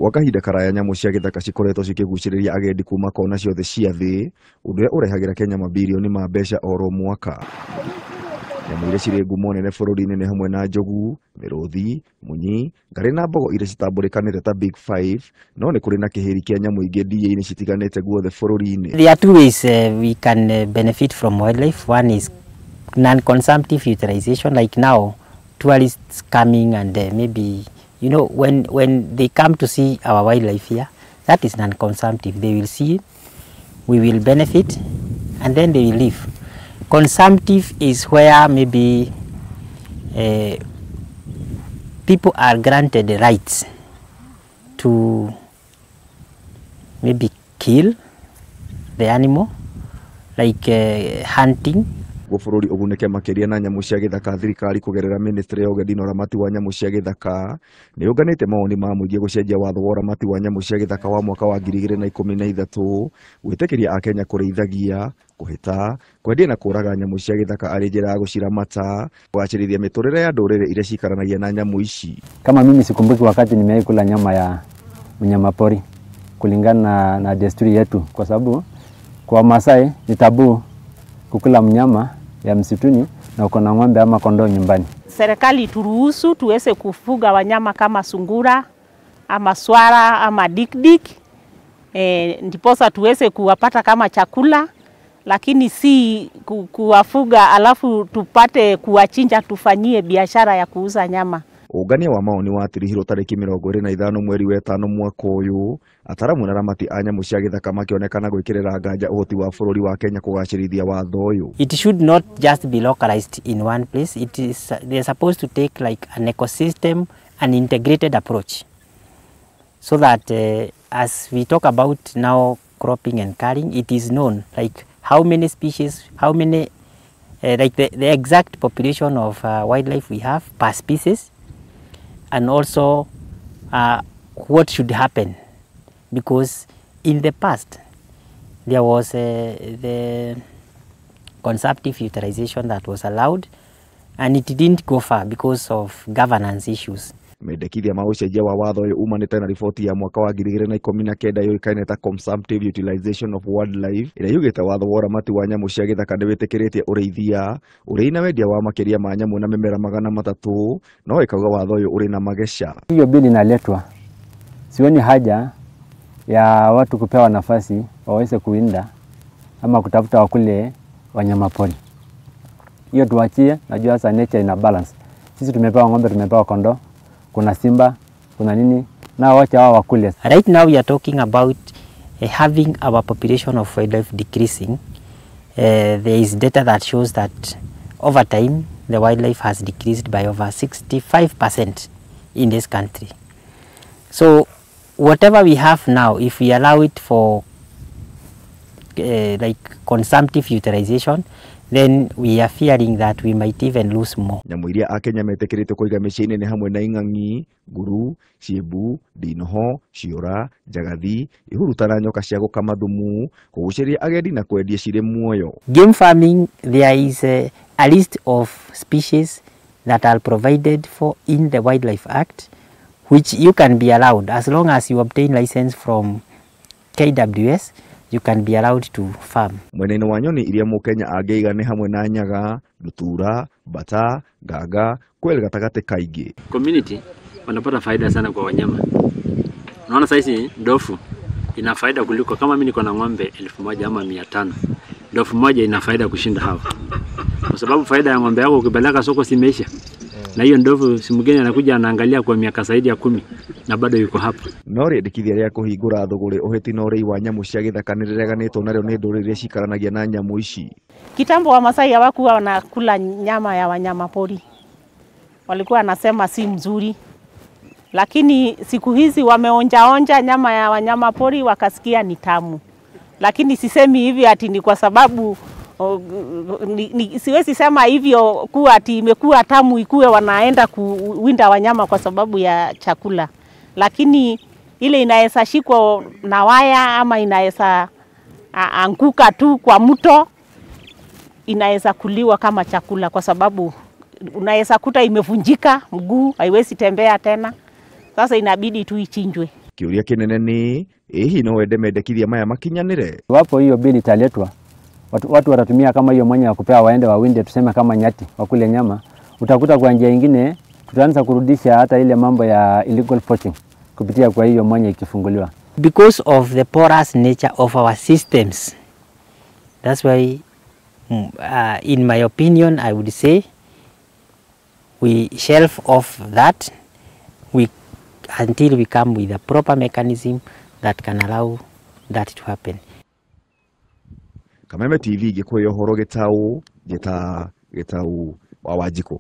Gwa kahinda karaya nyamũ cia gĩthaka cikoretwo cikĩgucĩrĩria agendi kuma kona ciothe cia thĩ, ũndũ ũrĩa ũrehagĩra Kenya mabirioni ma mbeca oro mwaka. Nyamũ iria cirĩ ngumo nene bũrũri-inĩ nĩ hamwe na njogu, mĩrũthi, munyi, ngarĩ na mbogo iria citambũrĩkanĩte ta Big Five, no nĩ kũrĩ na kĩhĩri kĩa nyamũ ingĩ ndia-inĩ citiganĩte guothe bũrũri-inĩ. There are two ways we can benefit from wildlife. One is non-consumptive utilization, like now tourists coming and maybe, you know, when they come to see our wildlife here, that is non-consumptive. They will see it, we will benefit, and then they will leave. Consumptive is where maybe people are granted the rights to maybe kill the animal, like hunting. Guo bũrũri ũgunĩke makĩria na nyamũ cia gĩthaka, thirikari kũgerera ministry ya ũgendi na ũramati wa nyamũ cia gĩthaka nĩ yũnganĩte mawoni ma mũingĩ gũcenjia watho wa ũramati wa nyamũ cia gĩthaka wa mwaka wa 2013 gwĩtĩkĩria akenya kũrĩithagia, kũhĩta, kwendia na kũraga nyamũ cia gĩthaka arĩ njĩra ya gũciramata, kũgacĩrithia mĩtũrĩre ya ndũrĩrĩ iria cikaranagia na nyamũ ici. Kama mimi sikumbuki wakati nimewahi kula nyama ya mnyama pori kulingana na desturi yetu, kwa sababu kwa Masai ni tabu kukula mnyama ya msituni na uko na ng'ombe ama kondoo nyumbani. Serikali turuhusu tuweze kufuga wanyama kama sungura ama swara ama dikdik, ndiposa tuweze kuwapata kama chakula, lakini si kuwafuga alafu tupate kuwachinja tufanyie biashara ya kuuza nyama. Ũngania wa mawoni watirihirwo tarĩki 25 mweri wa 5 mwaka ũyũ, ataramu na aramati a nyamũ cia gĩthaka makĩonekana gwĩkĩrĩra nganja ũhoti wa bũrũri wa Kenya kũgacĩrithia watho ũyũ. It should not just be localized in one place. It is, they are supposed to take like an ecosystem, an integrated approach, so that as we talk about now cropping and culling, it is known like how many species, how many, like the exact population of wildlife we have per species, and also what should happen, because in the past there was the consumptive utilization that was allowed, and it didn't go far because of governance issues. Mendekithia ma ũcenjia wa watho ũyũ umanĩte na riboti ya mwaka wa 2019 yũĩkaine ta Consumptive Utilization of Wildlife ĩrĩa yugĩte watho wa ũramati wa nyamũ cia gĩthaka nĩ wĩtĩkĩrĩtie ũrĩithia, ũrĩi na wendia wa makĩria ma nyamũ na mĩmera 300, no ĩkauga watho ũyũ ũrĩ na mageca. Hiyo bili inaletwa, sioni haja ya watu kupewa nafasi waweze kuwinda ama kutafuta wakule wanyama pori. Hiyo tuachie, najua sasa nature ina balance. Sisi tumepewa ng'ombe, tumepewa kondoo, kuna simba, kuna nini, na wacha wao wakule. Right now we are talking about having our population of wildlife decreasing. There is data that shows that over time the wildlife has decreased by over 65% in this country. So whatever we have now, if we allow it for like consumptive utilization, then we are fearing that we might even lose more. Nyamũ iria akenya metĩkĩrĩtio kũiga mĩciĩ-inĩ nĩ hamwe na ing'ang'i, nguru, ciĩmbu, ndinoho, ciũra, njagathi, ihuruta na nyoka cia gũkama thumu, kũgucĩrĩria agendi na kwendia cirĩ muoyo. Game farming, there is a list of species that are provided for in the Wildlife Act, which you can be allowed as long as you obtain license from KWS. You can be allowed to farm. Mwena-inĩ wa nyoni iria mũkenya angĩiga nĩ hamwe na nyaga, ndutura, bata, nganga, kwel gatagatĩ kaingĩ. Community wanapata faida sana kwa wanyama. Unaona saizi ndofu ina faida kuliko kama mimi niko na ng'ombe 1000 ama 500. Ndofu moja ina faida kushinda hao. Kwa sababu faida ya ng'ombe yako ukipeleka soko simeisha. Na hiyo ndovu si mgeni anakuja anaangalia kwa miaka zaidi ya 10 na bado yuko hapa. No rĩendekithia rĩa kũhingũra thũgũrĩ ũhĩti na ũrĩi wa nyamũ cia gĩthaka nĩ rĩreganĩtwo narĩo nĩ ndũrĩrĩ iria cikaranagia na nyamũ ici. Kitambo wa Masai hawakuwa wanakula nyama ya wanyama pori, walikuwa wanasema si mzuri, lakini siku hizi wameonjaonja nyama ya wanyama pori wakasikia ni tamu. Lakini sisemi hivi ati ni kwa sababu siwezi sema hivyo kuwa ati imekuwa tamu ikuwe wanaenda kuwinda wanyama kwa sababu ya chakula, lakini ile inaweza shikwa na waya ama inaweza anguka tu kwa mto, inaweza kuliwa kama chakula, kwa sababu unaweza kuta imevunjika mguu, haiwezi tembea tena. Sasa inabidi tu ichinjwe. Kĩũria kĩnene nĩ ĩ hihi no wende mendekithia maya makinyanĩre? Iwapo hiyo bili italetwa, watu watatumia kama hiyo mwanya ya kupewa waende wawinde, tuseme kama nyati wakule nyama. Utakuta kwa njia nyingine tutaanza kurudisha hata ile mambo ya illegal poaching kupitia kwa hiyo mwanya ikifunguliwa. Because of the porous nature of our systems, that's why in my opinion I would say we shelf off that until we come with a proper mechanism that can allow that to happen. Kameme TV gĩkũyũ ũhoro gĩtaũ gĩtaũ wa Wanjikũ.